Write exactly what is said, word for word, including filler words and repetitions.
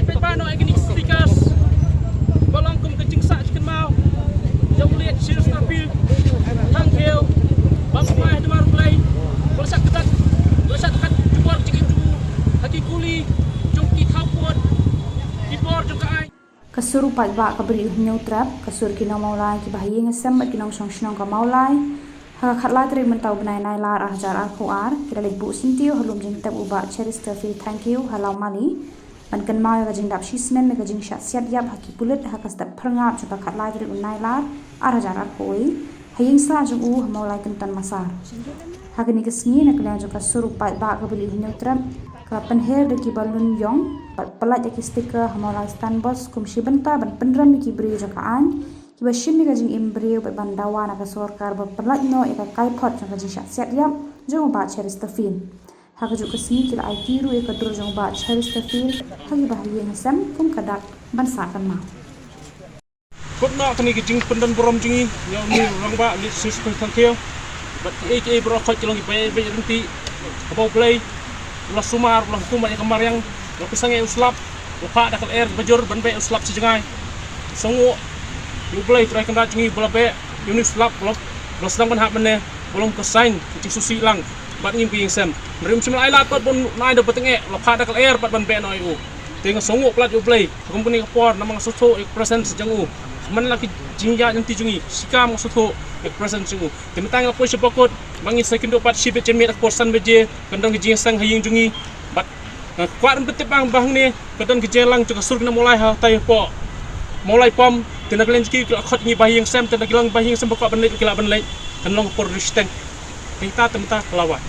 Peit ba noh ïa kine ki stickers ba long kum ka jingsah jingkynmaw jong u late Sir Stapil Thangkhiew, ba u ai ha dwar U Blei, ba la shah kat, ba la shah kat jubor jingim jong u ha ki kuli jong ki thaw pud, ki bor jong ka aiñ. Ka sur u paidbah ka Bri u Hynñiewtrep, ka sur ki nongmawlai, ki bahaïing hasem bad ki nongshong shnong ka Mawlai, ha ka khatlai tarik mynta u bnai Nailar ar hajar arphew ar, ki la leit buh syntiew ha lum jingtep u Bah Cheristerfield Thangkhiew ha Lawmali, ban kynmaw ïa ka jingdap shisnem ïa ka jingshah siat ïap ha ki pulit ha ka step phyrngap jong ka khatlai tarik u Nailar ar hajar arphew wei, ha ïing sah jong u ha Mawlai Kynton Massar. Ha kane ka sngi, na ka liang jong ka sur u paidbah ka Bri u Hynñiewtrep, ka la pynher da ki balloon ïong bad pyllait ïa ki sticker ha Mawlai Stand Bus kum shi bynta ban pynrem ïa ki briew jong ka aiñ kiba shim ïa ka jingim briew bad ban dawa na ka sorkar ba pyllait noh ïa ka kaiphod jong ka jingshah siat ïap jong u Bah Cheristerfield. Ha kajuh ka sngi ki la aiti ruh ïa ka dur jong u Bah Cheristerfield ha ki bahaïing hasem kum ka dak ban sah kynmaw. Kut noh kane ka jingpyndon burom jong ngi ïa une u rangbah late Sir Stapil Thangkhiew bad kiei kiei baroh khoit ki long kiba ïeit bad ryntih. Haba U Blei u la sumar, u la hukum ïa ka mariang, u la pynshong ïa u slap, u la phah da ka lyer ba jur ban beh u slap sha jngai. Sngewnguh ïa U Blei Trai Kynrad jong ngi ba la beh ïa une u slap, ba la, ba la sdang ban hap mynne, ba long ka sign ka jingsngewsih lang bad ngi kum ka ïing hasem. Hynrei um shym la ai lad pat ban ai da ba tyngeh, u la phah da ka lyer pat ban beh noh ïa u. Te nga sngewnguh palat ïa U Blei ha kum kane ka por, namar nga sngewthuh ïa ka presence jong u. Man la ki jingïaid lynti jong ngi, shikam nga sngewthuh ïa ka presence jong u. Te mynta nga poi sha bakut ba ngin sa ïakynduh pat shibit janmiet ha ka por san baje, kan don ka jingïaseng ha ïing jong ngi. Bad nga kwah ban pyntip ba hangne ka don ka jingïalang jong ka sur ki nongmawlai hatai hapoh Mawlai Pom. Te na ka liang jong ki, ki la khot ïa ngi bahaïing hasem, te na ka liang bahaïing hasem ba kwah ban leit, ki lah ban leit. Kan long ka por riewshiteng. Te kita te mynta ka la wan.